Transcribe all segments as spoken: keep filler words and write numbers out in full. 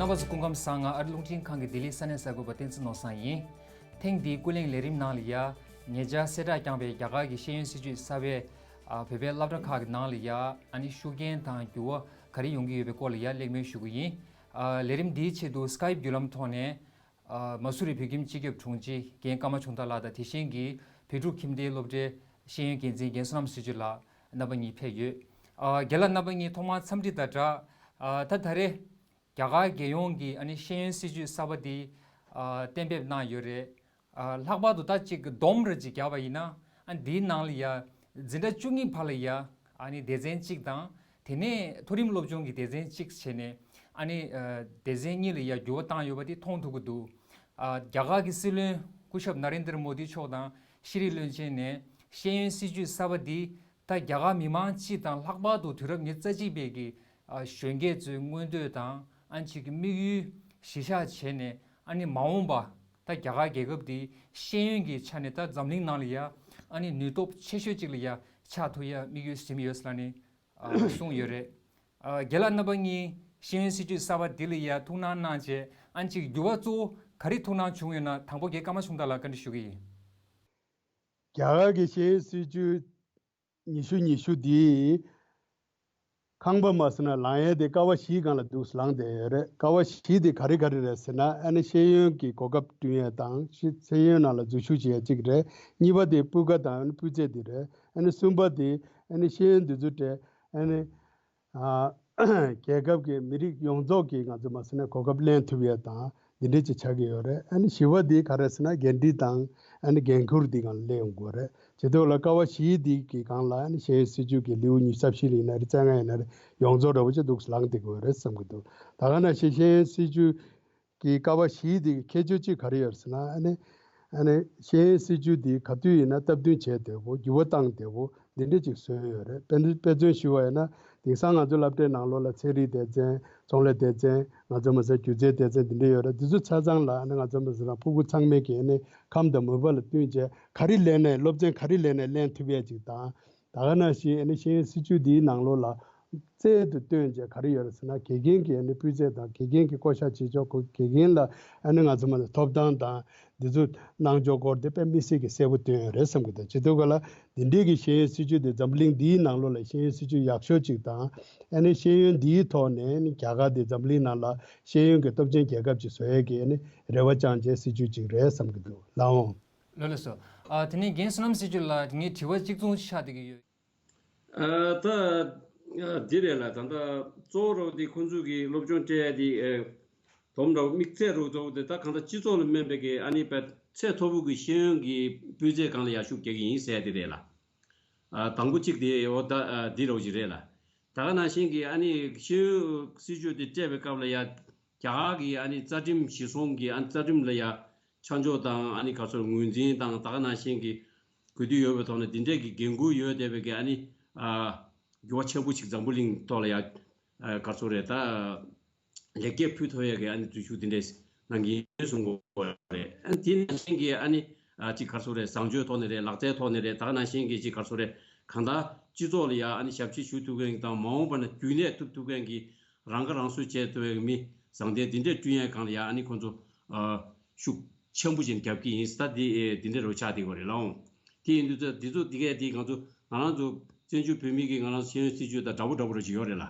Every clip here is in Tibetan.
རྣམ་པ་ཚོ་སྐུ་ཁམས་བཟང་། ང་ཨ་རི་རླུང་འཕྲིན་ཁང་གི་ལྡི་ལི་ས་གནས་གསར་འགོད་པ་བསྟན་འཛིན་ནོར་བཟང་ཡིན། ཐེངས་འདིའི་ཀུན་གླེང་ལས་རིམ་ནང་ལ་ཡ། ཉེ་ཆར་གསལ་བསྒྲགས་བསྐྱངས་པའི་རྒྱ་གར་གྱི་ཤེས་ཡོན་སྲིད་བྱུས་གསར་པའི་ཨ་བོད་པའི་སློབ་གྲྭ་ཁག་གི་ནང་ལ་ཡ། ཨ་ནི་ཤུགས་རྐྱེན་དང་འགྱུར་བ་ག་རེ་ཡོང་གི་ཡོད་པའི་སྐོར་ལ་ཡ་གླེང་མོལ་ཞུ་གི་ཡིན། ཨ་ལས་རིམ་འདིའི་ཆེད་དུ་སི་ཀའིབ་བརྒྱུད་ལམ་ཐོག་ནས། ཨ་མ་སུ་རི་བོད་ཁྱིམ་སྤྱི་ཁྱབ་དྲུང་ཆེ་རྒན་ཀརྨ་ཆུང་བདག་ལགས་དང་། དེ་བཞིན་གྱི་བོད་ཕྲུག་ཁྱིམ་སྡེའི་སློབ་གྲྭའི་ཤེས་ཡོན་འགན་འཛིན་རྒན་བསོད་ནམས་སྲིད་བྱུས་ལགས་རྣམ་པ་གཉིས་ཕེབས་ཡོད། ཨ་རྒན་ལགས་རྣམ་པ་གཉིས་ཐོག་མར་འཚམས་འདྲི་དང་སྦྲགས། ཨ་ད་ད་རེས་རྒྱ་གར་རྒྱལ་ཡོངས་ཀྱི་ཨ་ནི་ཤེས་ཡོན་སྲིད་བྱུས་གསར་པ་འདི་ཨ་གཏན་འབེབས་གནང་ཡོད་རེད། ཨ་ལྷག་པར་དུ་ད་ཅིག་སྡོམ་རེ་ཅིག་བརྒྱབ་པ་ཡིན་ན། ཨ་འདིའི་ནང་ལ་ཡ་འཛིན་གྲྭ་བཅུ་གཉིས་བར་ལ་ཡ། ཨ་ནི་སྡེ་ཚན་གཅིག་དང་། དེ་ནས་མཐོ་རིམ་སློབ་སྦྱོང་གི་སྡེ་ཚན་གཅིག་བྱས་ནས། ཨ་ནི་ཨ་སྡེ་ཚན་གཉིས་ལ་ཡ་འགྱུར་བ་བཏང་ཡོད་པ་དེ་མཐོང་ཐུབ་ཀྱི་འདུག་ཨ་རྒྱ་གར་གྱི་སྲིད་བློན་སྐུ་ཞབས་ན་རེན་དྲ་མོ་དི་མཆོག་དང་ཤེས་རིག་བློན་ཆེན་ནས་ཤེས་ཡོན་སྲིད་བྱུས་གསར་པ་འདི་ད་རྒྱ་གར་མི་མང་སྤྱི་དང་ལྷག་པར་དུ་དུས་རབས་ཉི་ཤུ་རྩ་གཅིག་པའི་གི་ཨ་གཞོན་སྐྱེས་ཚོའི་མངོན་འདོད་དང་། ཨ་ཅིག་གི་དམིགས་ཡུལ་གཞི་བཞག་བྱས་ནས། ཨ་ནི་མ་འོངས་པ་ད་རྒྱ་གར་རྒྱལ་ཁབ་འདི་ཤེས་ཡོན་གྱི་ཆ་ནས་ད་འཛམ་གླིང་ནང་ལ་ཡ། ཨ་ནི་ནུས་སྟོབས་ཆེ་ཤོས་ཅིག་ལ་ཡ་ཆགས་ཐུབ་ཡ་དམིགས་ཡུལ་ཟིན་ཡོད་ཟེར་ནས་ཨ་གསུངས་ཡོད་རེད། ཨ་རྒན་ལགས་རྣམ་པ་གཉིས་ཤེས་ཡོན་སྲིད་བྱུས་གསར་པ་འདི་ལ་ཡ་ཐུགས་སྣང་གནང་བྱས། ཨ་ཅིག་འགྱུར་བ་གཙོ་བོ་ག་རེ་ཐུགས་སྣང་བྱུང་ཡོད་ན། དང་པོ་རྒན་ཀརྨ་ཆུང་བདག་ལ་བཀའ་འདྲི་ཞུ་གི་ཡིན། རྒྱ་གར་གྱི་ཤེས་ཡོན་སྲིད་བྱུས་ཉི་ཤུ་ཉི་ཤུ་འདིས་ཁང་པ་མ་ཟེར་ན་ལངས་ཡས་དེ་ཀ་བ་བཞིའི་སྒང་ལ་འདུག་ལངས་བསྡད་ཡོད་རེད། ཀ་བ་བཞི་དེ་ག་རེ་ག་རེ་རེད་ཟེར་ན། ཨ་ནི་ཤེས་ཡོན་གྱི་གོ་སྐབས་བསྐྲུན་ཡས་དང་། ཤེས་ཤེས་ཡོན་ནང་ལ་འཛུལ་ཞུགས་བྱེད་ཡས་གཅིག་རེད། གཉིས་པ་དེ་སྤུས་ཀ་དང་ཨ་ནི་སྤུས་ཚད་དེ་རེད། ཨ་ནི་གསུམ་པ་དེ་ཨ་ནི་ཤེས་ཡོན་འདི་ཚོ་དེ་ཨ་ནི་ཨ་རྒྱལ་ཁབ་ཀྱི་མི་རིགས་ཡོངས་རྫོགས་ཀྱི་ང་ཚོ་མ་ཟེར་ན་གོ་སྐབས་ལེན་ཐུབ་ཡས་དང་འདི་འདྲས་ཅིག་ཆགས་ཀྱི་ཡོད་རེད། ཨ་ནི་བཞི་པ་འདི་ག་རེ་ཟེར་ན་འགན་འཁྲི་དང་ཨ་ནི་འགན་འཁུར་འདི་སྒང་ལ་སླེབས་ཡོང་དགོས་རེད། བྱེད་དུས་ལ་ཀ་བ་བཞི་འདི་གི་སྒང་ལ་ཨ་ནི་ཤེས་ཡོན་སྲིད་བྱུས་ཀྱི་ལེའུ་ཉི་ཤུ་རྩ་བཞི་ཡིན་ན་རེད། རྩ་ལྔ་ཡིན་ན་རེད། ཡོངས་རྫོགས་འདྲ་བོ་ཅིག་འདུག་ལངས་བསྡད་དགོས་རེད་བསམ་གྱི་འདུག་ད་ག་ནང་བཞིན་ཤེས་ཡོན་སྲིད་བྱུས་ཀྱི་ཀ་བ་བཞི་དེ་གི་ཁྱད་ཆོས་གཅིག་ག་རེ་ཡོད་ཟེར་ན། ཨ་ནི་ཨ་ནི་ཤེས་ཡོན་སྲིད་བྱུས་དེ་ག་དུས་ཡིན་ན་སྟབས་བསྟུན་བྱས་བསྡད་དགོས། འགྱུར་བ་བཏང་བསྡད་དགོས། འདི་འདྲ་ཅིག་བཟོས་ཡོད་རེད། དཔེ་དཔེ་མཚོན་ཞུ་བ་ཡིན་ན། དེང་སང་ང་ཚོ་སློབ་གྲྭའི་ནང་ལོགས་ལ་ཚན་རིག་སྡེ་ཚན། ཚོང་ལས་སྡེ་ཚན། ང་ཚོ་མ་ཟད་སྒྱུ་རྩལ་སྡེ་ཚན་འདི་འདྲ་ཡོད་རེད། འདི་ཚོ་ཆ་ཚང་ལ་ཨ་ནི་ང་ཚོ་མ་ཟད་རང་ཕྲུ་གུ་ཚང་མས་ཀྱི་ཨ་ནི་ཁམས་དང་མོས་པ་ལ་བསྟུན་བྱས་ག་རེ་ལེན་ནའི་སློབ་ཚན་ག་རེ་ལེན་ནའི་ལེན་ཐུབ་ཡས་ཅིག་དང་། ད་ག་ནང་བཞིན་ཨ་ནི་ཤེས་ཡོན་སྲིད་བྱུས་འདིའི་ནང་ལོགས་ལ་རྩལ་དུ་བཏོན་བྱས་ག་རེ་ཡོད་རེད་ཟེར་ན། དགེ་རྒན་གྱི་ཨ་ནི་སྤུས་ཚད་དང་། དགེ་རྒན་གྱི་བསྐོ་བཞག་བྱེད་ཕྱོགས་སྐོར། དགེ་རྒན་ལ་ཨ་ནི་ང་ཚོ་མ་ཐོབ་ཐང་དང་འདི་ཚོ་གནང་ཕྱོགས་སྐོར་དེ་དཔེ་མི་སྲིད་ཀྱི་གསལ་པོ་བཏོན་ཡོད་རེད་བསམ་གྱི་འདུག་བྱེད་དུས་ག་ལ་འདི་འདྲའི་གི་ཤེས་ཡོན་སྲིད་བྱུས་དེ་འཛམ་གླིང་འདིའི་ནང་ལོགས་ལ་ཤེས་ཡོན་སྲིད་བྱུས་ཡག་ཤོས་ཅིག་དང་། ཨ་ནི་ཤེས་ཡོན་འདིའི་ཐོག་ནས་ཨ་ནི་རྒྱ་གར་དེ་འཛམ་གླིང་ནང་ལ་ཤེས་ཡོན་གྱི་སྟོབས་ཆེན་རྒྱལ་ཁབ་ཅིག་བཟོ་ཡས་ཀྱི་ཨ་ནི་རེ་བ་བཅངས་བྱས་སྲིད་བྱུས་ཅིག་རེད་བསམ་གྱི་འདུག་ལགས་འོང་། ལགས་ལགས་སོ། ཨ་དེ་ནས་རྒན་བསོད་ནམས་སྲིད་བྱུས་ལ་ངས་དྲི་བ་གཅིག་མཚུངས་ཤིག་ཆགས་བསྡད་ཀྱི་ཡོད། ཨ་ད་ཨ་འདི་རེད་ལ། ད་ལྟ་གཙོ་བོ་རོགས་འདི་ཁོང་ཚོ་གི་སློབ་སྦྱོང་སྤྲད་ཡ་འདི་ཨ་དོམ་རོགས་དམིགས་ཚད་རོགས་གཙོ་བོ་དེ་ད་གང་ལྟར་སྤྱི་ཚོགས་ལ་སྨན་པའི་གི་ཨ་ནི་པའི་ཚད་མཐོ་པོ་གི་ཤེས་ཡོན་གྱི་སྤུས་ཚད་སྒང་ལ་ཡར་ཤུགས་རྒྱག་གི་ཡིན་ཟེར་ཡ་འདི་རེད་ལ། ཨ་དང་པོ་གཅིག་དེ་འོ་ད་ཨ་འདི་རོགས་ཅིག་རེད་ལ། ད་ག་ནང་བཞིན་གི་ཨ་ནི་ཤེས་ཡོན་སྲིད་བྱུས་དེ་སྤྲད་པའི་སྐབས་ལ་ཡ། རྒྱ་གར་གྱི་ཨ་ནི་རྩ་ཁྲིམས་གཞིར་བཟུང་གི་ཨ་ནི་རྩ་ཁྲིམས་ལ་ཡ་ཆ་འཇོག་དང་། ཨ་ནི་ག་ཚོད་ངོས་འཛིན་དང་། ད་ག་ནང་བཞིན་གྱི་གུས་འདུད་ཡོད་པའི་ཐོག་ནས་འདི་འདྲས་ཀྱི་འགན་འཁུར་ཡོད་བསྡད་པའི་གི་ཨ་ནི་ཨ་འགྱུར་བ་ཆེན་པོ་ཞིག་འཛམ་བུ་གླིང་ཐོག་ལ་ཡ་ཨ་ག་ཚོད་རེད། ད་ལེགས་སྐྱེས་ཕུལ་ཐུབ་ཡས་ཀྱི་ཨ་ནི་འཛུལ་ཞུགས་འདི་འདྲས་གནང་གི་ཡིན་གསུང་གི་ཡོད་རེད། ཨ་ནི་དེ་ནང་བཞིན་གྱི་ཨ་ནི་ཨ་ཅིག་ག་ཚོད་རེད། བཟང་སྤྱོད་ཐོག་ནས་རེད། ལག་རྩལ་ཐོག་ནས་རེད། ད་ག་ནང་བཞིན་གྱི་ཅིག་ག་ཚོད་རེད། གང་ལྟར་སྤྱི་ཚོགས་ལ་ཡ་ཨ་ནི་ཞབས་ཕྱི་ཞུ་ཐུབ་མཁན་དང་། མ་འོངས་པ་ན་རྒྱུན་གནས་ཐུབ་ཐུབ་མཁན་གྱི་རང་ཁ་རང་གསོ་བྱེད་ཐུབ་པའི་མི་བཟང་ལྡན་འདི་འདྲས་བསྐྲུན་ཡས་སྒང་ལ་ཡ་ཨ་ནི་ཁོང་ཚོ་ཨ་ཤུགས་ཆེན་པོ་ཅིག་རྒྱབ་ཀྱི་ཡིན། ད་འདི་ཨེ་འདི་འདྲས་རོ་ཆགས་བསྡད་ཡོད་རེད་ལགས་འོང་། དེ་ཡིན་དུས་ཚོད་འདི་ཚོ་འདི་གས་དེ་ང་ཚོ་ང་རང་ཚོ་བཙན་བྱོལ་བོད་མི་གི་ང་རང་ཚོ་ཤེས་ཡོན་སྲིད་བྱུས་དང་འདྲ་པོ་འདྲ་པོ་རོ་ཅིག་ཡོད་རེད་ལ།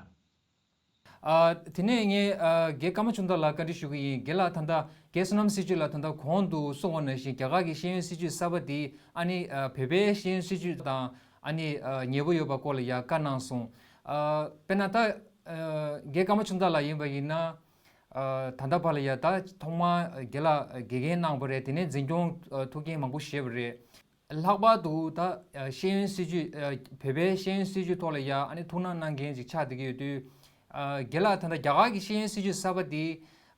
ཨ་དེ་ནས་ངས་ཨ་རྒན་ཀརྨ་ཆུང་བདག་ལ་བཀའ་འདྲི་ཞུ་གི་ཡིན། རྒན་ལགས་ད་ལྟ་རྒན་བསོད་ནམས་སྲིད་བྱུས་ལགས་ད་ལྟ་གོང་དུ་གསུངས་པ་ནང་བཞིན་རྒྱ་གར་གྱི་ཤེས་ཡོན་སྲིད་བྱུས་གསར་པ་འདི་ཨ་ནི་ཨ་བོད་པའི་ཤེས་ཡོན་སྲིད་བྱུས་དང་ཨ་ནི་ཨ་ཉེ་པོ་ཡོད་པ་སྐོར་ལ་ཡ་བཀའ་གནང་སོང་། ཨ་དཔེར་ན་ད་ཨ་རྒན་ཀརྨ་ཆུང་བདག་ལགས་ཡིན་པ་ཡིན་ན། ཨ་ད་ལྟ་བར་ལ་ཡ་ད་ཐོག་མར་རྒན་ལགས་དགེ་རྒན་གནང་བ་རེད། དེ་ནས་འཛིན་སྐྱོང་ཨ་ཐུགས་འགན་མང་པོ་བཞེས་པ་རེད། ལྷག་པར་དུ་ད་ཤེས་ཡོན་སྲིད་བྱུས། བོད་པའི་ཤེས་ཡོན་སྲིད་བྱུས་ཐོག་ལ་ཡ་ཨ་ནི་ཐུགས་སྣང་གནང་མཁན་ཅིག་ཆགས་བསྡད་ཀྱི་ཡོད་དུས། རྒན་ལགས་ད་ལྟ་རྒྱ་གར་གྱི་ཤེས་ཡོན་སྲིད་བྱུས་གསར་པ་འདི་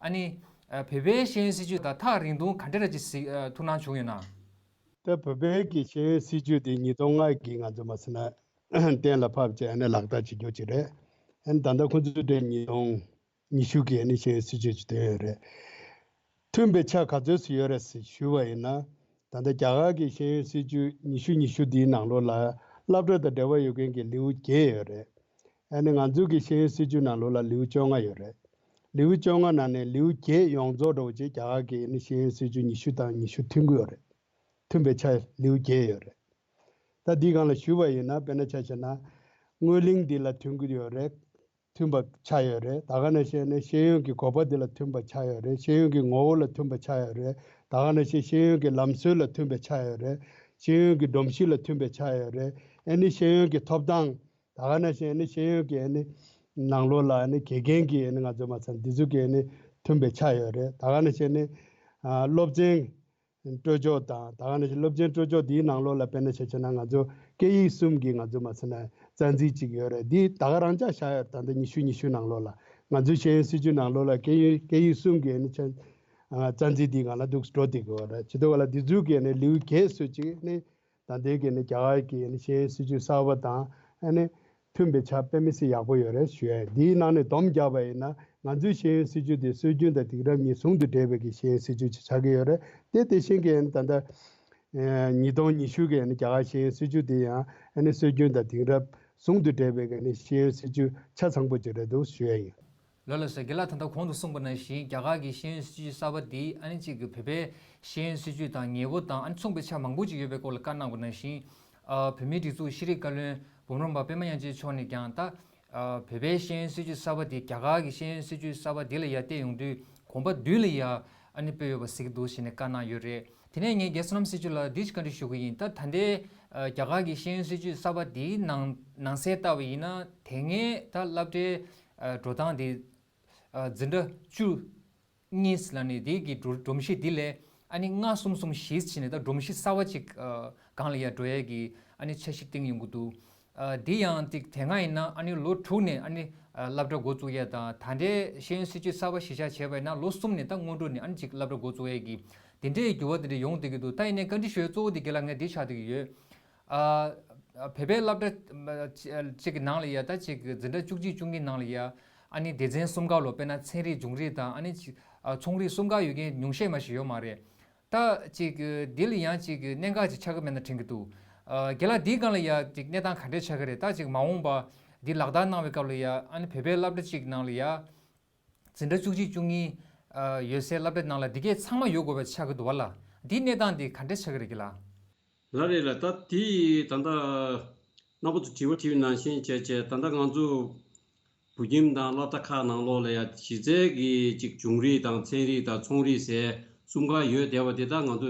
ཨ་ནི་བོད་པའི་ཤེས་ཡོན་སྲིད་བྱུས་དང་ཐག་རིང་ཐུང་ག་འདྲ་ར་ཅིག་གཟིགས་ཐུགས་སྣང་བྱུང་ཡོད་ན། ད་བོད་པའི་གི་ཤེས་ཡོན་སྲིད་བྱུས་དེ་ཉིས་སྟོང་ལྔ་གི་ང་ཚོ་མ་ཟེར་ན་གཏན་ལ་ཕབ་བྱས་ཨ་ནི་ལག་བསྟར་བྱེད་རྒྱུ་ཅིག་རེད། ཨ་ནི་ད་ལྟ་ཁོང་ཚོའི་གྲས་ཉིས་སྟོང་ཉི་ཤུ་གི་ཨ་ནི་ཤེས་ཡོན་སྲིད་བྱུས་ཅིག་བཏོན་ཡོད་རེད། མཐུན་པའི་ཆ་ག་ཚོད་སུ་ཡོད་རེད་ཟེར་ཞུས་པ་ཡིན་ན། ད་ལྟ་རྒྱ་གར་གྱི་ཤེས་ཡོན་སྲིད་བྱུས་ཉི་ཤུ་ཉི་ཤུ་འདིའི་ནང་ལོགས་ལ་སློབ་གྲྭ་དང་འབྲེལ་བ་ཡོད་མཁན་གྱི་ལེའུ་བརྒྱད་ཡོད་རེད། ཨ་ནི་ང་ཚོ་གི་ཤེས་ཡོན་སྲིད་བྱུས་ནང་ལོགས་ལ་ལེའུ་བཅོ་ལྔ་ཡོད་རེད། ལེའུ་བཅོ་ལྔ་ནང་ནས་ལེའུ་བརྒྱད་ཡོངས་རྫོགས་འདྲ་བོ་ཅིག་རྒྱ་གར་གྱི་ནི་ཤེས་ཡོན་སྲིད་བྱུས་ཉི་ཤུ་དང་ཉི་ཤུ་མཐུན་གྱི་ཡོད་རེད། མཐུན་པའི་ཆ་ལེའུ་བརྒྱད་ཡོད་རེད། ད་འདིའི་སྒང་ལ་ཞུས་པ་ཡིན་ན། དཔེར་ན་ཆ་བཞག་ན། སྔོན་གླེང་འདི་ལ་མཐུན་གྱི་ཡོད་རེད། མཐུན་པ་ཆགས་ཡོད་རེད། ད་ག་ནང་བཞིན་ནི་ཤེས་ཡོན་གྱི་དགོས་པ་འདི་ལ་མཐུན་པ་ཆགས་ཡོད་རེད། ཤེས་ཡོན་གྱི་ངོ་བོ་ལ་མཐུན་པ་ཆགས་ཡོད་རེད། ད་ག་ནང་བཞིན་ཤེས་ཡོན་གྱི་ལམ་སྲོལ་ལ་མཐུན་པ་ཆགས་ཡོད་རེད། ཤེས་ཡོན་གྱི་སྒྲོམ་གཞི་ལ་མཐུན་པ་ཆགས་ཡོད་རེད། ཨ་ནི་ཤེས་ཡོན་གྱི་ཐོབ་ཐང་། ད་ག་ནང་བཞིན་ནི་ཤེས་ཡོན་གྱི་ནི་ནང་ལོགས་ལ་ནི་དགེ་རྒན་གྱི་ནི་ང་ཚོ་མ་ཚད་འདི་ཚོ་གི་ནི་མཐུན་པའི་ཆ་ཡོད་རེད། ད་ག་ནང་བཞིན་ནི་ཨ་སློབ་ཚན་སྤྲོད་ཕྱོགས་དང་། ད་ག་ནང་བཞིན་སློབ་ཚན་སྤྲོད་ཕྱོགས་འདིའི་ནང་ལོགས་ལ་དཔེར་ན་ཆ་བཞག་ན། ང་ཚོ་སྐད་ཡིག་གསུམ་གྱི་ང་ཚོ་མ་ཚད་ན་རྩ་འཛིན་ཅིག་ཡོད་རེད། འདི་ད་ག་རང་འཇགས་བཞག་ཡོད་རེད། ད་ལྟ་ཉི་ཤུ་ཉི་ཤུ་ནང་ལོགས་ལ་ང་ཚོའི་ཤེས་ཡོན་སྲིད་བྱུས་ནང་ལོགས་ལ་སྐད་ཡིག་སྐད་ཡིག་གསུམ་གྱི་ནི་ཆ་ཨ་རྩ་འཛིན་འདི་སྒང་ལ་འདུག་འགྲོ་བསྡད་ཀྱི་ཡོད་རེད། བྱེད་དུས་ག་ལ་འདི་ཚོའི་གི་ནི་ལེའུ་བརྒྱད་ཚོ་ཅིག་ནི། ད་ལྟའི་གི་ནི་རྒྱ་གར་གྱི་ནི་ཤེས་ཡོན་སྲིད་བྱུས་གསར་པ་དང་ཨ་ནི་མཐུན་པའི་ཆ་དཔེ་མི་སྲིད་ཡག་པོ་ཡོད་རེད་ཞུ་ཡ་ཡིན། འདིའི་ནང་ནས་སྡོམ་རྒྱག་པ་ཡིན་ན། ང་ཚོའི་ཤེས་ཡོན་སྲིད་བྱུས་དེ་སྲོལ་རྒྱུན་དང་དེང་རབས་གཉིས་ཟུང་དུ་འབྲེལ་བའི་གི་ཤེས་ཡོན་སྲིད་བྱུས་ཅིག་ཆགས་ཀྱི་ཡོད་རེད། དེ་དེ་བཞིན་གྱི་ཨ་ནི་ད་ལྟ་ཨེ་ཉིས་སྟོང་ཉི་ཤུ་གི་ཨ་ནི་རྒྱ་གར་ཤེས་ཡོན་སྲིད་བྱུས་དེ་ཡང་ཨ་ནི་སྲོལ་རྒྱུན་དང་དེང་རབས་ཟུང་དུ་འབྲེལ་བའི་གི་ཨ་ནི་ཤེས་ཡོན་སྲིད་བྱུས་ཆ་ཚང་པོ་ཅིག་རེད་འདུག་ཞུ་ཡ་ཡིན། ལགས་ལགས་སོ། རྒན་ལགས་ད་ལྟ་གོང་དུ་གསུངས་པ་ནང་བཞིན། རྒྱ་གར་གྱི་ཤེས་ཡོན་སྲིད་བྱུས་གསར་པ་འདི་ཨ་ནི་གཅིག་གི་བོད་པའི་ཤེས་ཡོན་སྲིད་བྱུས་དང་ཉེ་བོ་དང་ཨ་ནི་མཚུངས་པའི་ཆ་མང་པོ་ཅིག་ཡོད་པའི་སྐོར་ལ་བཀའ་གནང་བ་ནང་བཞིན། ཨ་བོད་མིའི་སྒྲིག་འཛུགས་ཤེས་རིག་བཀའ་བློན་འབུམ་རམས་པ་པད་མ་དབྱངས་ཅན་མཆོག་ནས་ཀྱང་། ད་ཨ་བོད་པའི་ཤེས་ཡོན་སྲིད་བྱུས་གསར་པ་འདི་རྒྱ་གར་གྱི་ཤེས་ཡོན་སྲིད་བྱུས་གསར་པ་འདི་ལ་ཡར་བལྟས་ཡོང་དུས་གོམ་པ་མདུན་ལ་ཡར་ཨ་ནི་སྤོས་ཡོད་པ་གཟིགས་འདུག་ཞེས་ནས་བཀའ་གནང་ཡོད་རེད། དེ་ནས་ངས་རྒན་བསོད་ནམས་སྲིད་བྱུས་ལ་འདི་ཞིག་བཀའ་འདྲི་ཞུ་གི་ཡིན། ད་ད་ལྟའི་ཨ་རྒྱ་གར་གྱི་ཤེས་ཡོན་སྲིད་བྱུས་གསར་པ་འདིའི་ནང་ནང་གསལ་ལྟ་བ་ཡིན་ན། དེ་སྔའི་ད་སློབ་གྲྭའི་ཨ་འགྲོ་སྟངས་འདི་ཨ་འཛིན་གྲྭ་བཅུ་གཉིས་ལ་ནི་དེ་གི་སྒྲོམ་གཞི་འདི་ལས་ཨ་ནི་ལྔ་གསུམ་གསུམ་བཞི་བྱས་ནས་ད་སྒྲོམ་གཞི་གསར་བ་ཅིག་ཨ་སྒང་ལ་ཡར་འགྲོ་ཡས་ཀྱི་ཨ་ནི་འཆར་གཞི་བཏིང་ཡོང་གི་འདུག་ཨ་འདི་ཡང་ཏིག་དེ་སྔ་ཡིན་ན་ཨ་ནི་ལོ་དྲུག་ནས་ཨ་ནི་ཨ་སློབ་གྲྭ་འགོ་བཙུགས་ཡས་དང་། ད་ལྟའི་ཤེས་ཡོན་སྲིད་བྱུས་གསར་པ་གཞི་བཞག་བྱས་པ་ཡིན་ན་ལོ་གསུམ་ནས་ད་སྔོན་འགྲོ་ནས་ཨ་ནི་ཅིག་སློབ་གྲྭ་འགོ་བཙུགས་ཡས་ཀྱི་དེ་འདྲའི་འགྱུར་བ་དེ་འདྲ་ཡོང་བསྡད་ཀྱི་འདུག་ད་ཡིན་ནའི་བཀའ་འདྲི་ཞུ་ཡས་གཙོ་བོ་དེ་རྒན་ལགས་ངས་འདི་ཆགས་བསྡད་ཀྱི་ཡོད། ཨ་བོད་པའི་སློབ་གྲྭ་གཅིག་གི་ནང་ལ་ཡ། ད་གཅིག་གི་འཛིན་གྲྭ་བཅུ་གཅིག་བཅུ་གཉིས་ནང་ལ་ཡ་ཨ་ནི་སྡེ་ཚན་གསུམ་ཀ་ལོ། དཔེར་ན་ཚན་རིག་འབྱུང་རིག་དང་ཨ་ནི་ཅིག་ཨ་ཚོང་རིག་གསུམ་ཀ་ཡོད་མཁན་ཉུང་ཤས་མ་ཞིག་ཡོད་མ་རེད། ད་ཅིག་གི་འདི་ལ་ཡང་ཅིག་གི་གནད་འགག་ཅིག་ཆགས་ཀྱི་མེད་ན་དྲན་གྱི་འདུག་ཨ་རྒན་ལགས་འདིའི་སྒང་ལ་ཡ་ཅིག་གནས་སྟངས་ག་འདྲས་ཆགས་ཀྱི་རེད། ད་ཅིག་མ་འོངས་པ་འདི་ལག་བསྟར་གནང་བའི་སྐབས་ལ་ཡ་ཨ་ནི་བོད་པའི་སློབ་གྲྭ་གཅིག་ནང་ལ་ཡ་འཛིན་གྲྭ་བཅུ་གཅིག་བཅུ་གཉིས་ཨ་ཡོད་སའི་སློབ་གྲྭ་ནང་ལ་འདི་གས་ཚང་མ་ཡོད་དགོས་པ་ཆགས་ཀྱི་འདུག་བ་ལ། འདིའི་གནས་སྟངས་འདི་ག་འདྲས་ཆགས་ཀྱི་རེད་རྒན་ལགས། ལགས་རེད་ལགས། ད་དེ་ད་ལྟ་རྣམ་པ་ཚོ་དྲི་བ་དྲིས་པ་ནང་བཞིན་བྱས་བྱས། ད་ལྟ་ང་ཚོ་བོད་ཁྱིམ་དང་སློབ་གྲྭ་ཁག་ནང་ལོགས་ལ་ཡ་གཞི་རྩའི་གི་ཅིག་འབྱུང་རིག་དང་ཚན་རིག་དང་ཚོང་རིག་ཟེར་གསུམ་ཀ་ཡོད་བསྡད་པ་དེ། ད་ང་ཚོ་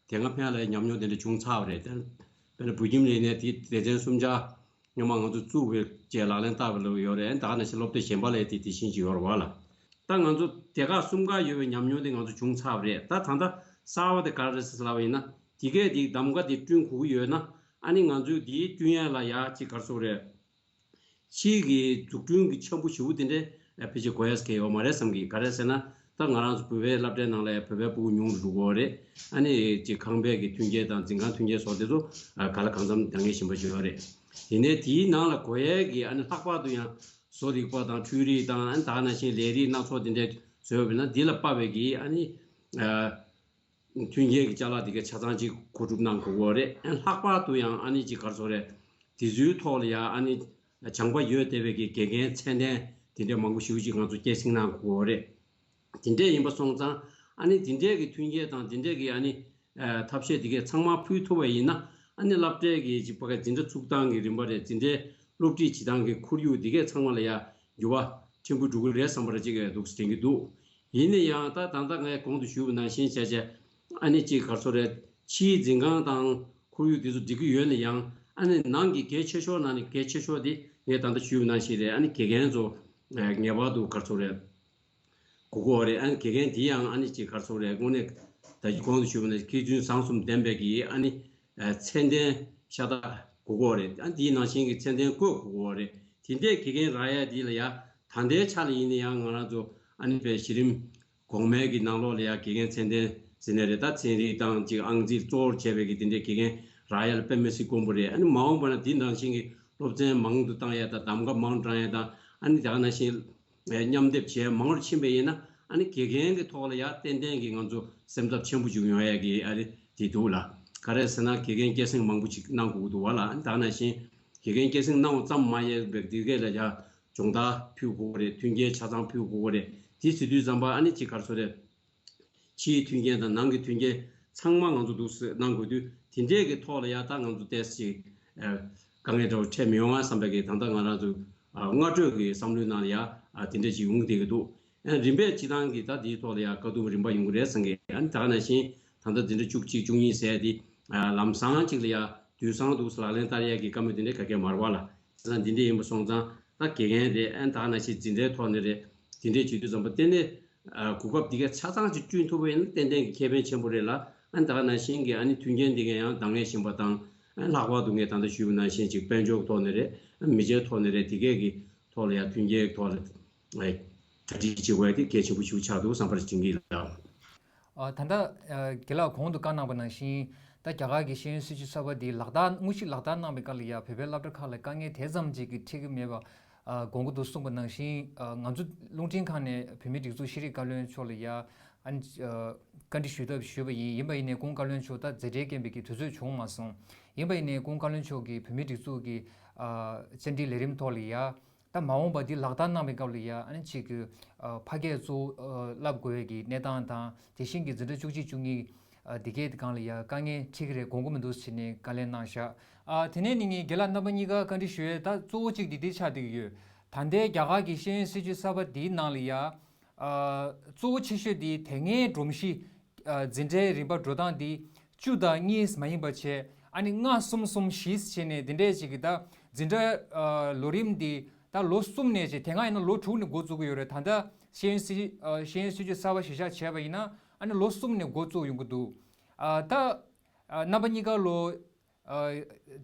དེ་སྔ་ཕན་ལ་ཉམས་མྱོང་དེ་འདྲ་བྱུང་ཚར་བ་རེད། དཔེར་ན་བོད་ཁྱིམ་ལས་ནས་དེ་སྡེ་ཚན་གསུམ་ཆ་སྔོན་མ་ང་ཚོ་བཙུགས་པའི་རྗེས་ལག་ལེན་བསྟར་བ་ལ་ཡོད་རེད། ད་ག་ནང་བཞིན་སློབ་གྲྭ་གཞན་པ་ལ་དེ་དེ་བཞིན་ཅིག་ཡོད་རེད་བ་ལ། ད་ང་ཚོ་སྡེ་ཁག་གསུམ་ཀ་ཡོད་པའི་ཉམས་མྱོང་དེ་ང་ཚོ་བྱུང་ཚར་བ་རེད། ད་ད་ལྟ་གསར་བ་དེ་ག་རེ་རེད་ཟེར་ལབ་པ་ཡིན་ན། དེ་གས་དེ་གདམ་ག་དེ་བསྐྲུན་དགོས་ཀྱི་ཡོད་ན། ཨ་ནི་ང་ཚོས་དེའི་བསྐྲུན་ཡས་ལ་ཡ་ཅིག་ག་རེ་ཟེར་དགོས་རེད། ཕྱིའི་གི་འཛུགས་སྐྲུན་གྱི་འཆར་འབུ་ཞེ་པོ་དེ་འདྲའི་ཨ་ཕལ་ཆེར་དགོས་ཡས་གང་ཡང་ཡོད་མ་རེད་བསམ་གི། ག་རེ་ཟེར་ན། ད་ང་རང་ཚོ་བོད་པའི་སློབ་གྲྭའི་ནང་ལ་ཡ་བོད་པའི་སྤུ་གུ་ཉུང་རུ་འགྲོ་གི་ཡོད་རེད། ཨ་ནི་ཅིག་ཁང་པའི་གི་མཐུན་རྐྱེན་དང་འཛིན་ཁང་མཐུན་རྐྱེན་སོགས་དེ་ཚོ་ཨ་ག་ལ་གང་འཚམ་འདང་ངེས་གཞན་པ་ཅིག་ཡོད་རེད། ཡིན་ནའི་དེའི་ནང་ལ་དགོས་ཡས་ཀྱི་ཨ་ནི་ལྷག་པར་དུ་ཡང་བཟོ་རིག་པ་དང་འཕྲུལ་རིག་དང་། ཨ་ནི་ད་ག་ནང་བཞིན་ལས་རིགས་སྣ་ཚོགས་དེ་འདྲ་བཟོས་པ་ཡིན་ན། འདི་ལ་དཔག་པའི་གི་ཨ་ནི་ཨ་མཐུན་རྐྱེན་གྱི་ཅ་ལག་དེ་གའི་ཆ་ཚང་ཅིག་མཁོ་སྒྲུབ་གནང་དགོས་ཀྱི་ཡོད་རེད། ཨ་ནི་ལྷག་པར་དུ་ཡང་ཨ་ནི་ཅིག་ག་རེ་ཟེར་དགོས་རེད། དེ་ཚོའི་ཐོག་ལ་ཡང་ཨ་ནི་སྦྱངས་པ་ཡོད་བསྡད་པའི་གི་དགེ་རྒན་ཚད་ལྡན་དེ་འདྲའི་མང་པོ་ཞེ་པོ་ཅིག་ང་ཚོ་སྐྱེད་སྲིང་གནང་དགོས་ཀྱི་ཡོད་རེད། དེ་འདྲས་ཡིན་པ་སོང་ཙང་། ཨ་ནི་དེ་འདྲས་ཀྱི་མཐུན་རྐྱེན་དང་དེ་འདྲས་ཀྱི་ཨ་ནི་ཨ་ཐབས་ཤེས་དེ་གས་ཚང་མ་ཕུལ་ཐུབ་པ་ཡིན་ན། ཨ་ནི་སློབ་གྲྭའི་གི་ཅིག་ཕ་གི་འཛིན་གྲྭ་ཚུགས་སྟངས་ཀྱི་རིམ་པ་རེད། འཛིན་གྲྭའི་སློབ་ཁྲིད་བྱེད་སྟངས་ཀྱི་ཁོར་ཡུག་དེ་གས་ཚང་མ་ལ་ཡ་འགྱུར་བ་ཕྲན་བུ་འགྲོ་གི་རེད་བསམ་པ་ར་ཅིག་ཡ་འདུག་དྲན་གྱི་འདུག་ཡིན་ན་ཡང་ད་ད་ལྟ་ངས་གོང་དུ་ཞུས་པ་ནང་བཞིན་བྱས་བྱས། ཨ་ནི་ཅིག་ག་རེ་ཟེར་དགོས་རེད། ཕྱིའི་འཛིན་ཁང་དང་ཁོར་ཡུག་དེ་ཚོ་འགྲིག་གི་ཡོད་ན་ཡང་། ཨ་ནི་ནང་གི་གལ་ཆེ་ཤོས་ནང་ནས་གལ་ཆེ་ཤོས་དེ་ངས་ད་ལྟ་ཞུས་པ་ནང་བཞིན་རེད། ཨ་ནི་དགེ་རྒན་ཚོ་ངེས་པར་དུ་ག་རེ་ཟེར་དགོས་རེད། དགོས་ཀྱི་ཡོད་རེད། ཨ་ནི་དགེ་རྒན་དེ་ཡང་ཨ་ནི་ཅིག་ག་རེ་ཟེར་དགོས་རེད། དངོས་གནས་ད་གོང་དུ་ཞུས་པ་ནང་བཞིན་མཁས་བཙུན་བཟང་གསུམ་ལྡན་པའི་གི་ཨ་ནི་ཨ་ཚད་ལྡན་ཤ་སྟག་དགོས་ཀྱི་ཡོད་རེད། ཨ་ནི་དེའི་ནང་བཞིན་གྱི་ཚད་ལྡན་བཀོད་དགོས་ཀྱི་ཡོད་རེད། དེ་འདྲའི་དགེ་རྒན་རག་ཡ་དེ་ལ་ཡ་ད་ལྟའི་ཆ་ལ་ཡིན་ན་ཡང་ང་རང་ཚོ་ཨ་ནི་དཔེ་གཞི་རིམ་གོང་མའི་གི་ནང་ལོགས་ལ་ཡ་དགེ་རྒན་ཚད་ལྡན་ཟེར་ནའི་རེད། ད་ཚན་རིག་དང་ཅིག་ཨང་རྩིས་གཙོ་བོར་བྱས་པའི་གི་དེ་འདྲའི་དགེ་རྒན་རག་ཡ་ལ་དཔེ་མི་སྲིད་དཀོན་པོ་རེད། ཨ་ནི་མ་འོངས་པ་ན་དེ་ནང་བཞིན་གྱི་སློབ་ཚན་མང་དུ་བཏང་ཡ་དང་། གདམ་ག་མང་དུ་བཏང་ཡ་དང་། ཨ་ནི་ད་ག་ནང་བཞིན་མཉམ་སྡེབ་བྱས་མང་རུ་ཕྱིན་པ་ཡིན་ན། ཨ་ནི་དགེ་རྒན་གྱི་ཐོག་ལ་ཡ་ཏན་ཏན་གྱི་ང་ཚོ་སེམས་འཚབ་ཆེན་པོ་ཅིག་ཡོང་ཡ་གི་ཨ་ནི་དེ་འདུག་ལ། ག་རེ་ཟེར་ན་དགེ་རྒན་སྐྱེད་སྲིང་མང་པོ་ཅིག་གནང་དགོས་ཀྱི་འདུག་བ་ལ། ཨ་ནི་ད་ག་ནང་བཞིན་དགེ་རྒན་སྐྱེད་སྲིང་གནང་བ་ཙམ་མ་ཡིན་པའི་དེ་གས་ལ་ཡ་སྦྱོང་བརྡར་ཕུལ་དགོས་རེད། མཐུན་རྐྱེན་ཆ་ཚང་ཕུལ་དགོས་རེད། དེ་ཟེར་དུས་ཙམ་པ་ཨ་ནི་ཅིག་ག་རེ་ཟེར་རེད། ཕྱིའི་མཐུན་རྐྱེན་དང་ནང་གི་མཐུན་རྐྱེན་ཚང་མ་ང་ཚོ་འདུག་སེ་གནང་དགོས་དུས་དེ་འདྲས་ཀྱི་ཐོག་ལ་ཡ་ད་ང་ཚོ་ཏོག་ཙམ་ཅིག་ཨ་དཀའ་ངལ་འདྲ་བོ་འཕྲད་མི་ཡོང་ང་བསམ་པའི་གི་ད་ལྟ་ང་རང་ཚོ་ཨ་སྔ་གྲོས་ཀྱི་བསམ་བློའི་ནང་ལ་ཡ་ཨ་དེ་འདྲས་ཅིག་ཡོང་གི་བསྡད་ཀྱི་འདུག་ཨ་རིམ་པས་སྤྱི་བཏང་གི་ད་དེའི་ཐོག་ལ་ཡ་དཀའ་སྡུག་རིམ་པ་ཡོང་གི་རེད་བསམ་གི་ཨ་ནི་ད་ག་ནང་བཞིན་ད་ལྟ་འཛིན་གྲྭ་བཅུ་གཅིག་བཅུ་གཉིས་ཟེར་དེ་ཨ་ལམ་སང་ཅིག་ལ་ཡ་དུས་སང་འདུག་སེ་ལག་ལེན་བསྟར་ཡ་གི་བཀའ་མོལ་དེ་འདྲས་ག་གེ་མ་རེད་པ་ལ། བྱས་ཙང་འདི་འདྲས་ཡིན་པ་སོང་ཙང་ད་དགེ་རྒན་རེད་ཨ་ནི་ད་ག་ནང་བཞིན་འཛིན་གྲྭའི་ཐོག་ནས་རེད། དེ་འདྲས་བྱེད་དུས་ཙམ་པ་ཏན་ཏན་ཨ་གོ་སྐབས་འདི་གས་ཆ་ཚང་ཅིག་བསྐྲུན་ཐུབ་པ་ཡིན་ན་ཏན་ཏན་གྱི་ཁེ་ཕན་ཆེན་པོ་རེད་ལ། ཨ་ནི་ད་ག་ནང་བཞིན་གྱི་ཨ་ནི་མཐུན་རྐྱེན་འདི་གས་ཡང་འདང་ངེས་བཞིན་པ་དང་ཨ་ནི་ལྷག་པར་དུ་ངས་ད་ལྟ་ཞུས་པ་ནང་བཞིན་ཅིག་དཔལ་འབྱོར་ཐོག་ནས་རེད་ཨ་ནི་མི་ཆའི་ཐོག་ནས་རེད་དེ་གས་ཀྱི་ཐོག་ལ་ཡང་མཐུན་རྐྱེན་ཐོག་ལ་ཨ་གྲ་སྒྲིག་བྱེད་དགོས་ཡ་དེ་གལ་ཆེན་པོ་ཞིག་ཆགས་འདུག་བསམ་པར་བྱིན་གྱིས་ལ། ཨ་ད་ལྟ་ཨ་རྒན་ལགས་གོང་དུ་བཀའ་གནང་བ་ནང་བཞིན་ད་རྒྱ་གར་གྱི་ཤེས་ཡོན་སྲིད་བྱུས་གསར་པ་འདི་ལག་བསྟར་དངོས་གཞི་ལག་བསྟར་གནང་བའི་སྐབས་ལ་ཡ་བོད་པའི་སློབ་གྲྭ་ཁག་ལ་དཀའ་ངལ་དེ་ཙམ་ཅིག་གི་འཕྲད་ཀྱི་མེད་པ་ཨ་དགོངས་ཀྱི་འདུག་གསུངས་པ་ནང་བཞིན་ཨ་ང་ཚོ་རླུང་འཕྲིན་ཁང་ནས་བོད་མིའི་སྒྲིག་འཛུགས་ཤེས་རིག་བཀའ་བློན་མཆོག་ལ་ཡ་ཨ་ནི་ཨ་བཀའ་འདྲི་ཞུ་ཐབས་ཞུས་པ་ཡིན། ཡིན་པ་ཡིན་ནའི་སྐུ་ངོ་བཀའ་བློན་མཆོག་ད་མཛད་བྲེལ་རྐྱེན་པས་ཀྱི་དུས་ཚོད་བྱུང་མ་སོང་། ཡིན་པ་ཡིན་ནའི་སྐུ་ངོ་བཀའ་བློན་མཆོག་གིས་བོད་མིའི་སྒྲིག་འཛུགས་ཀྱི་ཨ་བཅར་འདྲིའི་ལས་རིམ་ཐོག་ལ་ཡ། ད་མ་འོངས་པ་འདི་ལག་བསྟར་གནང་བའི་སྐབས་ལ་ཡ་ཨ་ནི་གཅིག་གི་ཨ་ཕ་སྐད་གཙོ་བོ་ཨ་བསླབ་དགོས་ཀྱི་གནས་སྟངས་དང་དེ་བཞིན་གྱི་འཛིན་གྲྭ་བཅུ་གཅིག་བཅུ་གཉིས་ཨ་འདི་གའི་སྒང་ལ་ཡ་དཀའ་ངལ་འཕྲད་ཀྱི་རེད་དགོངས་ཀྱི་མི་འདུག་ཟེར་ནས་བཀའ་ལན་གནང་བཞག་ཨ་དེ་ནས་ནི་ངས་རྒན་ལགས་རྣམ་པ་གཉིས་ཀ་བཀའ་འདྲི་ཞུ་ཡས་ད་གཙོ་བོ་གཅིག་འདི་འདི་ཆགས་བསྡད་ཀྱི་ཡོད། ད་ལྟའི་རྒྱ་གར་གྱི་ཤེས་ཡོན་སྲིད་བྱུས་གསར་པ་འདིའི་ནང་ལ་ཡ་ཨ་གཙོ་བོ་ཆེ་ཤོས་འདི་དེ་སྔའི་སྒྲོམ་གཞི་ཨ་འཛིན་གྲྭའི་རིམ་པ་འགྲོ་སྟངས་འདི་བཅུ་དང་གཉིས་མ་ཡིན་པ་བྱས་ཨ་ནི་ལྔ་གསུམ་གསུམ་བཞི་བྱས་ནས་འདི་འདྲས་ཅིག་གི་ད་འཛིན་གྲྭ་ཨ་ལོ་རིམ་འདི་ད་ལོ་གསུམ་ནས་བྱས་དེ་སྔ་ཡིན་ན་ལོ་དྲུག་ནས་འགོ་བཙུགས་ཀྱི་ཡོད་རེད། ད་ལྟ་ཤེས་ཡོན་སྲིད་ཨ་ཤེས་ཡོན་སྲིད་བྱུས་གསར་པ་གཞི་བཞག་བྱས་པ་ཡིན་ན་ཨ་ནི་ལོ་གསུམ་ནས་འགོ་བཙུགས་ཡོང་གི་འདུག་ཨ་ད་ཨ་རྣམ་པ་གཉིས་ཀ་ལོ་ཨ་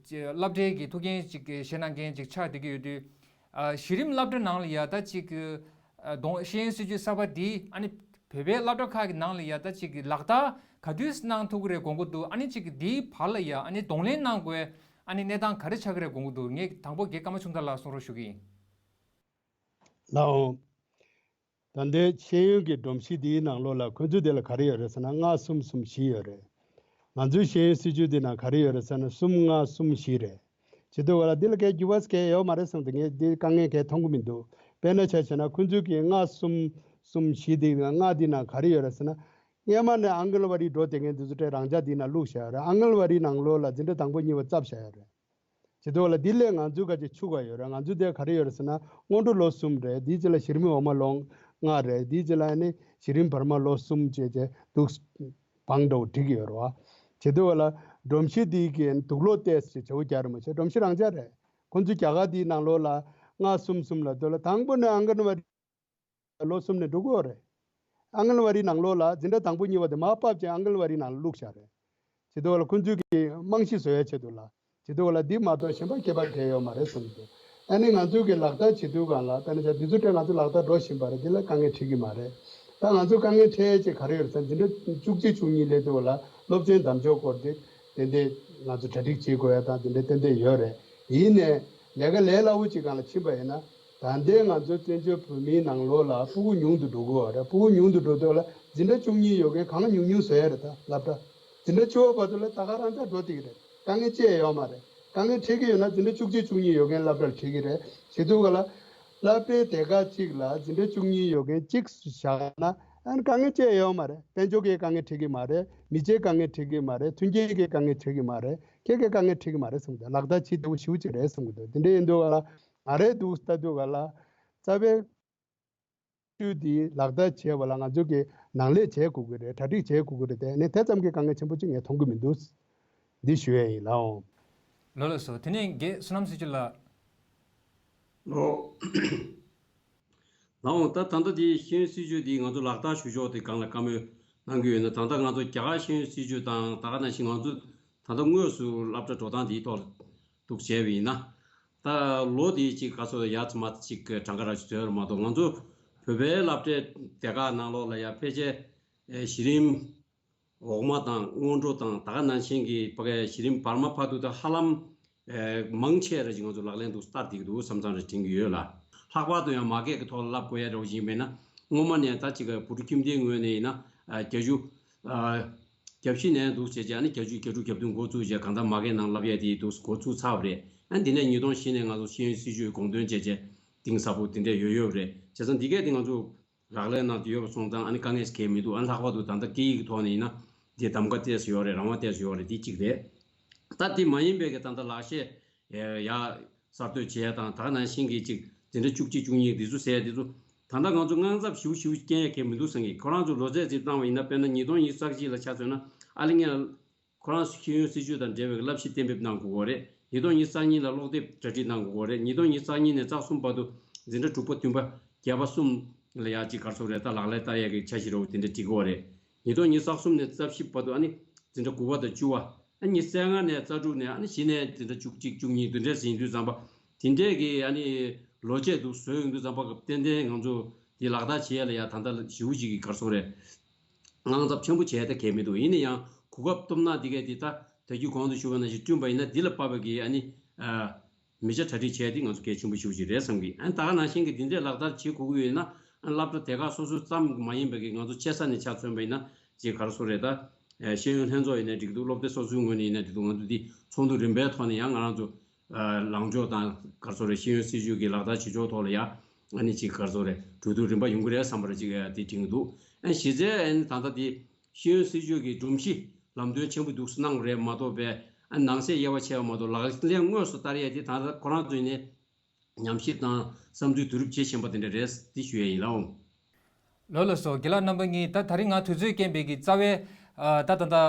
ཅེ་སློབ་གྲྭའི་གི་ཐུགས་འགན་ཅིག་གི་བཞེས་གནང་མཁན་ཅིག་ཆགས་བསྡད་ཀྱི་ཡོད་དུས། ཨ་གཞི་རིམ་སློབ་གྲྭ་ནང་ལ་ཡ་ད་ཅིག་གི་ཨ་གདོང་ཤེས་ཡོན་སྲིད་བྱུས་གསར་པ་འདི་ཨ་ནི་བོད་པའི་སློབ་གྲྭ་ཁག་གི་ནང་ལ་ཡ་ད་ཅིག་གི་ལག་བསྟར་ག་དུས་གནང་ཐུབ་ཀྱི་རེད་དགོངས་ཀྱི་འདུག་ཨ་ནི་ཅིག་གི་འདིའི་བར་ལ་ཡ་ཨ་ནི་གདོང་ལེན་གནང་དགོས་ཨ་ནི་གནས་སྟངས་ག་རེ་ཆགས་ཀྱི་རེད་དགོངས་ཀྱི་འདུག་ངས་དང་པོ་རྒན་ཀརྨ་ཆུང་བདག་ལགས་གསུང་རོགས་ཞུ་གི་ཡིན། ལགས་འོང་། ད་ལྟའི་ཤེས་ཡོན་གྱི་སྒྲོམ་གཞི་འདིའི་ནང་ལོགས་ལ་ཁོ་ཚོའི་དེ་ལ་ག་རེ་ཡོད་རེད་ཟེར་ན་ལྔ་གསུམ་གསུམ་བཞི་ཡོད་རེད། ང་ཚོའི་ཤེས་ཡོན་སྲིད་བྱུས་འདི་ནང་ག་རེ་ཡོད་རེད་ཟེར་ན་གསུམ་ལྔ་གསུམ་བཞི་རེད། བྱེད་དུས་བ་ལ་འདི་ལ་གའི་འགྱུར་བ་གའི་ཡོད་མ་རེད་བསམ་དུས་ངས་འདི་དཀའ་ངལ་གའི་མཐོང་གི་མི་འདུག་དཔེར་ན་ཆ་བཞག་ན་ཁོ་ཚོའི་གི་ལྔ་གསུམ་གསུམ་བཞི་འདི་ལྔ་འདི་ནང་ག་རེ་ཡོད་རེད་ཟེར་ན། སྔོན་མ་ནས་ཨང་གལ་ཝ་རི་འགྲོ་བསྡད་མཁན་འདི་ཚོ་སྤྲད་རང་འཇགས་འདི་ནང་བླུགས་བཞག་ཡོད་རེད། ཨང་གལ་ཝ་རི་ནང་ལོགས་ལ་འཛིན་གྲྭ་དང་པོ་གཉིས་པ་བཙབས་བཞག་ཡོད་རེད། བྱེད་དུས་ལ་འདི་ལས་ང་ཚོའི་ཁ་ཅིག་ཕྱུག་པ་ཡོད་རེད། ང་ཚོའི་དེ་ག་རེ་ཡོད་རེད་ཟེར་ན་སྔོན་འགྲོ་ལོ་གསུམ་རེད། འདིའི་རྗེས་ལ་གཞི་རིམ་འོག་མ་ལོ་ལྔ་རེད། འདིའི་རྗེས་ལ་ནི་གཞི་རིམ་བར་མ་ལོ་གསུམ་བྱས་བྱས་འདུག་བང་འགྲོ་འགྲིག་ཡོད་རེད་བ། བྱེད་དུས་ལ་སྒྲོམ་གཞི་འདིའི་གི་དུག་ལོག་ཏོག་ཙམ་བྱེད་པོ་རྒྱག་རེད་མ་བྱས་སྒྲོམ་གཞི་རང་འཇགས་རེད། ཁོང་ཚོའི་རྒྱ་གར་འདིའི་ནང་ལོགས་ལ་ལྔ་གསུམ་གསུམ་ལ་དུས་ལ་དང་པོ་ནས་ཨང་གལ་ཝ་རི་ལོ་གསུམ་ནས་འགྲོ་གི་ཡོད་རེད། ཨང་གལ་ཝ་རི་ནང་ལོགས་ལ་འཛིན་གྲྭ་དང་པོ་གཉིས་པ་དེ་མར་ཕབ་ཅིང་ཨང་གལ་ཝ་རི་ནང་ལ་བླུགས་བཞག་རེད། བྱེད་དུས་ལ་ཁོ་ཚོས་ཀྱི་རྨང་གཞི་བཟོ་ཡ་ཆེད་དུ་ལ། བྱེད་དུས་ལ་འདི་མ་གཏོགས་གཞན་པ་ཁྱད་པར་གང་ཡང་ཡོད་མ་རེད་གསུངས་འདུག་ཨ་ནི་ང་ཚོའི་གི་ལག་བསྟར་བྱེད་དུས་སྒང་ལ་དཔེར་ན་ཆ་འདི་ཚོ་སྤྲད་ང་ཚོ་ལག་བསྟར་འགྲོ་བཞིན་པ་རེད། འདི་ལ་དཀའ་ངལ་འཕྲད་ཀྱི་མ་རེད། ད་ང་ཚོ་དཀའ་ངལ་འཕྲད་ཡ་ཅིག་ག་རེ་ཡོད་རེད་ཟེར་ན་འཛིན་གྲྭ་བཅུ་གཅིག་བཅུ་གཉིས་སླེབས་དུས་ལ་སློབ་ཚན་དམ་ཕྱོགས་སྐོར་དེ་ཏན་ཏན་ང་ཚོ་གྲ་སྒྲིག་བྱེད་དགོས་ཡ་དང་དེ་འདྲ་ཏན་ཏན་ཡོད་རེད། ཡིན་ནའི་ལས་ཀ་ལས་སླ་བོ་ཅིག་སྒང་ལ་ཕྱིན་པ་ཡིན་ན། ད་ལྟའི་ང་ཚོའི་བཙན་བྱོལ་བོད་མིའི་ནང་ལོགས་ལ་ཕྲུ་གུ་ཉུང་དུ་འགྲོ་གི་ཡོད་རེད། ཕྲུ་གུ་ཉུང་དུ་འགྲོ་དུས་ལ་འཛིན་གྲྭ་བཅུ་གཉིས་ཡོད་མཁན་གང་ཉུང་ཉུང་བཟོ་ཡ་རེད། ད་སློབ་གྲྭ་འཛིན་གྲྭ་བཅུ་པ་བར་དུ་ལ་ད་ག་རང་ཅག་འགྲོ་བསྡད་ཀྱི་རེད། དཀའ་ངལ་ཅི་ཡང་ཡོད་མ་རེད། དཀའ་ངལ་འཕྲད་ཀྱི་ཡོད་ན་འཛིན་གྲྭ་བཅུ་གཅིག་བཅུ་གཉིས་ཡོད་མཁན་སློབ་གྲྭར་འཁྲིད་ཀྱི་རེད། བྱེད་དུས་ག་ལ་སློབ་གྲྭའི་སྡེ་ཁག་གཅིག་ལ་འཛིན་གྲྭ་བཅུ་གཉིས་ཡོད་མཁན་གཅིག་བཞག་ན་ཨ་ནི་དཀའ་ངལ་ཅི་ཡང་ཡོད་མ་རེད། དཔལ་འབྱོར་གྱི་དཀའ་ངལ་འཕྲད་ཀྱི་མ་རེད། མི་ཆའི་དཀའ་ངལ་འཕྲད་ཀྱི་མ་རེད། མཐུན་རྐྱེན་གྱི་དཀའ་ངལ་འཕྲད་ཀྱི་མ་རེད། ཁྱེད་ཀྱི་དཀའ་ངལ་འཕྲད་ཀྱི་མ་རེད་གསུངས་འདུག་ལག་བསྟར་བྱེད་བདེ་པོ་ཞེ་པོ་ཅིག་རེད་གསུངས་ཀྱི་འདུག་དེ་འདྲ་ཡིན་དུས་ག་ལ་ང་རའི་འདུག་ལྟ་དུས་ག་ལ་རྩ་བའི་སྲིད་བྱུས་འདི་ལག་བསྟར་བྱས་པ་ལ་ང་ཚོ་གི་ནང་ལས་བྱེད་དགོས་ཀྱི་རེད། གྲ་སྒྲིག་བྱེད་དགོས་ཀྱི་རེད། དེ་ནི་དེ་ཙམ་གྱི་དཀའ་ངལ་ཆེན་པོ་ཅིག་ངས་མཐོང་གི་མི་འདུག་འདི་ཞུ་ཡས་ཡིན་ལགས། ལགས་སོ། དེ་ནས་རྒན་བསོད་ནམས་ཟེར་རྒྱུ་ལགས། ལགས་འོང་། ད་ད་ལྟ་དེ་ཤེས་ཡོན་སྲིད་བྱུས་དེ་ང་ཚོ་ལག་བསྟར་ཞུ་ཕྱོགས་དེ་སྒང་ལ་བཀའ་མོལ་གནང་གི་ཡོད་ན། ད་ལྟ་ང་ཚོ་རྒྱ་གར་ཤེས་ཡོན་སྲིད་བྱུས་དང་ད་ག་ནང་བཞིན་ང་ཚོ་ད་ལྟ་དངོས་སུ་སློབ་གྲྭ་འགྲོ་སྟངས་དེའི་ཐོག་ལ་འདུག་བྱས་པ་ཡིན་ན། ད་ལོ་དེའི་གཅིག་ག་ཚོད་ཡར་ཚ་མར་ཚ་གཅིག་གྲངས་ཀ་རག་ཅིག་བཟོས་ར་མ་གཏོགས་ང་ཚོ་བོད་པའི་སློབ་གྲྭའི་སྡེ་ཁག་ནང་ལོགས་ལ་ཡ་ཕལ་ཆེར་གཞི་རིམ་འོག་མ་དང་སྔོན་འགྲོ་དང་ད་ག་ནང་བཞིན་གྱི་ཕ་གའི་གཞི་རིམ་བར་མ་བར་དུ་ད་ཧ་ལམ་ཨེ་མང་ཆེ་ར་ཅིག་ང་ཚོ་ལག་ལེན་དུ་བསྟར་བསྡད་ཀྱི་འདུག་བསམ་བསམ་རེ་དྲན་གྱི་ཡོད་ལ། ལྷག་པར་དུ་ཡང་མ་སྐད་ཀྱི་ཐོག་ལ་བསླབ་དགོས་ཡ་རེ་བ་ཞིག་ཡིན་པས་ན་སྔོན་མ་ནས་ད་ཅིག་བོད་ཕྲུག་ཁྱིམ་སྡེའི་ངོས་ནས་ཡིན་ན་ཨ་བརྒྱད་ཅུ་ཨ་བརྒྱད་བཞི་ནས་འདུག་བྱས་བྱས་ཨ་ནི་བརྒྱད་ཅུ་བརྒྱད་དྲུག་བརྒྱབ་བདུན་འགོ་བཙུགས་བྱས་གང་ལྟར་མ་སྐད་ནང་བསླབ་ཡ་དེ་འདུག་འགོ་བཙུགས་ཚར་བ་རེད། ཨ་ནི་འདི་ནས་ཉིས་སྟོང་བཞི་ནས་ང་ཚོ་ཤེས་ཡོན་སྲིད་བྱུས་དགོངས་དོན་བྱས་བྱས་གཏིང་ཟབ་པོ་དེ་འདྲས་ཡོད་ཡོད་རེད། བྱས་ཙང་འདི་གས་དེ་ང་ཚོ་ ལག་ལེན་ནང་དུ་ཡོད་པ་སོང་ཙང་ཨ་ནི་དཀའ་ངལ་གང་ཡང་མི་འདུག་ཨ་ནི་ལྷག་པར་དུ་ད་ལྟ་སྐད་ཡིག་གི་ཐོག་ནས་ཡིན་ན་འདི་གདམ་ག་ཏོག་ཙམ་ཡོད་རེད། རང་དབང་ཏོག་ཙམ་ཡོད་རེད། འདི་གཅིག་རེད། ད་དེ་མ་ཡིན་པའི་གི་ད་ལྟ་ལག་ཤེས་ཡ་གསར་གཏོད་བྱེད་ཡ་དང་ད་ག་ནང་བཞིན་གྱི་ཅིག་འཛིན་གྲྭ་བཅུ་གཅིག་བཅུ་གཉིས་འདི་ཚོ་ཟེར་ཡ་འདི་ཚོ་ད་ལྟ་ང་ཚོ་དངངས་འཚབ་ཞེ་པོ་ཞེ་པོ་སྐྱེ་ཡ་གང་ཡང་མི་འདུག་བསམ་གི། ཁོ་རང་ཚོ་ལོ་ཚད་ཅིག་བཏང་བ་ཡིན་ན། དཔེར་ན་ཉིས་སྟོང་ཉི་ཤུ་རྩ་གཅིག་ལ་ཆ་མཚོན་ན་ཨ་ལི་ངས་ཁོ་རང་ཤེས་ཡོན་སྲིད་བྱུས་དང་འབྲེལ་བའི་བསླབ་གཞི་གཏན་འབེབས་གནང་དགོས་ཀྱི་རེད། ཉིས་སྟོང་ཉི་ཤུ་རྩ་གཉིས་ལ་ཀློག་དེབ་གྲ་སྒྲིག་གནང་དགོས་ཀྱི་རེད། ཉིས་སྟོང་ཉི་ཤུ་རྩ་གཉིས་ནས་རྩ་གསུམ་བར་དུ་འཛིན་གྲྭ་དྲུག་པ་བདུན་པ་བརྒྱད་པ་གསུམ་ལ་ཡ་ཅིག་ག་རེ་ཟེར་དགོས་རེད། ད་ལག་ལེན་བསྟར་ཡ་གི་འཆར་གཞི་རོགས་དེ་འདྲ་སྒྲིག་དགོས་རེད། ཉིས་སྟོང་ཉི་ཤུ་རྩ་གསུམ་ནས་རྩ་བཞི་བར་དུ་ཨ་ནི་འཛིན་གྲྭ་དགུ་པ་དང་བཅུ་པ། ཨ་ནི་རྩ་ལྔ་ནས་རྩ་དྲུག་ནས་ཨ་ནི་བཞི་ནས་འཛིན་གྲྭ་བཅུ་གཅིག་བཅུ་གཉིས་འདི་འདྲ་ཟིན་ཡིན་དུས་ཙམ་པ་དེ་འདྲས་ཀྱི་ཨ་ནི་ལོ་ཆས་འདུག་བཟོས་ཡོང་དུས་ཙམ་པ་ཏན་ཏན་ང་ཚོ་དེ་ལག་བསྟར་བྱེད་ཡ་ལ་ཡ་ད་ལྟ་ཞེ་པོ་ཅིག་གི་ག་རེ་ཟེར་དགོས་རེད། དངངས་འཚབ་ཆེན་པོ་བྱས་ཏེ་གལ་མི་འདུག་ཡིན་ན་ཡང་གོ་སྐབས་བཏོན་ན་འདི་གས་འདི་ད་ད་རྒྱུ་གོང་དུ་ཞུས་པ་ནང་བཞིན་བསྐྲུན་པ་ཡིན་ན་འདི་ལ་དཔག་པའི་གི་ཨ་ནི་ཨ་མི་ཆ་གྲ་སྒྲིག་བྱས་ཏེ་ང་ཚོ་གལ་ཆེན་པོ་ཞེ་པོ་ཅིག་རེད་བསམ་གི། ཨ་ནི་ད་ག་ནང་བཞིན་གི་འདི་འདྲས་ལག་བསྟར་བྱེད་དགོས་ཀྱི་ཡོད་ན་ཨ་སློབ་གྲྭ་དེ་ག་སོ་སོ་ཙམ་མ་ཡིན་པའི་གི་ང་ཚོ་ཆེ་ས་ནས་ཆ་མཚོན་པ་ཡིན་ན་ཅིག་ག་རེ་ཟེར་དགོས་རེད། ད་ཨ་ཤེས་ཡོན་ལྷན་ཚོགས་ཡིན་ནའི་འགྲིག་འདུག་སློབ་སྡེ་སོ་སོའི་ངོས་ནས་ཡིན་ནའི་འགྲིག་འདུག་ང་ཚོ་འདི་ཚོགས་འདུ་རིམ་པའི་ཐོག་ནས་ཡང་ང་རང་ཚོ་ལངས་ཕྱོགས་དང་ག་རེ་ཟེར་དགོས་རེད། ཤེས་ཡོན་སྲིད་བྱུས་ཀྱི་ལག་བསྟར་བྱེད་ཕྱོགས་ཐོག་ལ་ཡ་ཨ་ནི་ཅིག་ག་རེ་ཟེར་དགོས་རེད། གྲོས་བསྡུར་རིམ་པ་ཡོང་གི་རེད་བསམ་པ་རེད། ཅིག་ཡ་དེ་དྲན་གྱི་འདུག་ཨ་གཞི་རྩའི་ཨ་ནི་ད་ལྟ་དེ་ཤེས་ཡོན་སྲིད་བྱུས་ཀྱི་སྒྲོམ་གཞི་ལམ་སྟོན་ཆེན་པོ་འདུག་སེ་གནང་བ་རེད་མ་གཏོགས་པའི་ཨ་ནང་གསེས་དབྱེ་བ་ཕྱེ་བ་མ་གཏོགས་ལག་ལེན་དངོས་སུ་བསྟར་ཡས་དེ་ད་ལྟ་ཁོ་རང་ཚོ་ཡིན་ནའི་ཉམས་ཞིབ་དང་བསམ་ཚུལ་བསྡུ་རུབ་བྱེད་བཞིན་པ་དེ་འདྲ་རེད། དེ་ཞུ་ཡས་ཡིན་ལགས། ལགས་ལགས་སོ། རྒན་ལགས་རྣམ་པ་གཉིས། ད་ད་རིང་ང་དུས་ཚོད་རྐྱེན་པས་ཀྱི་རྩ་བའི་ཨ་ད་ད་ད་ཨ་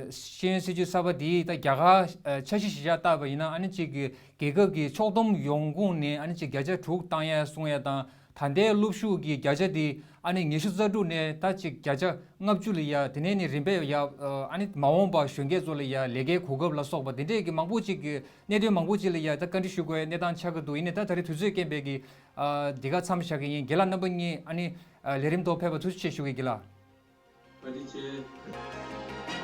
ཤེས་ཡོན་སྲིད་བྱུས་གསར་པ་འདིའི་ད་རྒྱ་གར་ཨ་འཆར་གཞི་གཞི་བཞག་བཏགས་པ་ཡིན་ན་ཨ་ནི་གཅིག་གི་རྒྱལ་ཁབ་ཀྱི་ཕྱོགས་བསྡོམས་ཡོང་ཁུངས་ནས་ཨ་ནི་གཅིག་བརྒྱ་ཆ་དྲུག་བཏང་ཡ་གསུང་ཡ་དང་། ད་ལྟའི་སློབ་ཞུགས་ཀྱི་བརྒྱ་ཆ་དེ་ཨ་ནི་ཉི་ཤུ་རྩ་དྲུག་ནས་ད་གཅིག་བརྒྱ་ཆ་ལྔ་བཅུ་ལ་ཡ། དེ་ནས་ནི་རིམ་པས་ཡ་ཨ་ནི་མ་འོངས་པ་གཞོན་སྐྱེས་ཚོ་ལ་ཡ་ལས་ཀའི་གོ་སྐབས་ལ་སོགས་པ་དེ་འདྲས་ཀྱི་མང་པོ་གཅིག་གི་གནད་དོན་མང་པོ་ཅིག་ལ་ཡ་ད་བཀའ་འདྲི་ཞུ་དགོས་གནས་སྟངས་ཆགས་ཀྱི་འདུག་ཡིན་ནའི་ད་ད་རེས་དུས་ཚོད་རྐྱེན་པས་ཀྱི་ཨ་འདི་ག་མཚམས་བཞག་གི་ཡིན། རྒན་ལགས་རྣམ་པ་གཉིས་ཨ་ནི་ཨ་ལས་རིམ་ཐོག་ཕེབས་པ་ཐུགས་རྗེ་ཆེ་ཞུ་གི། རྒན་ལགས། བཀའ་དྲིན་ཆེ།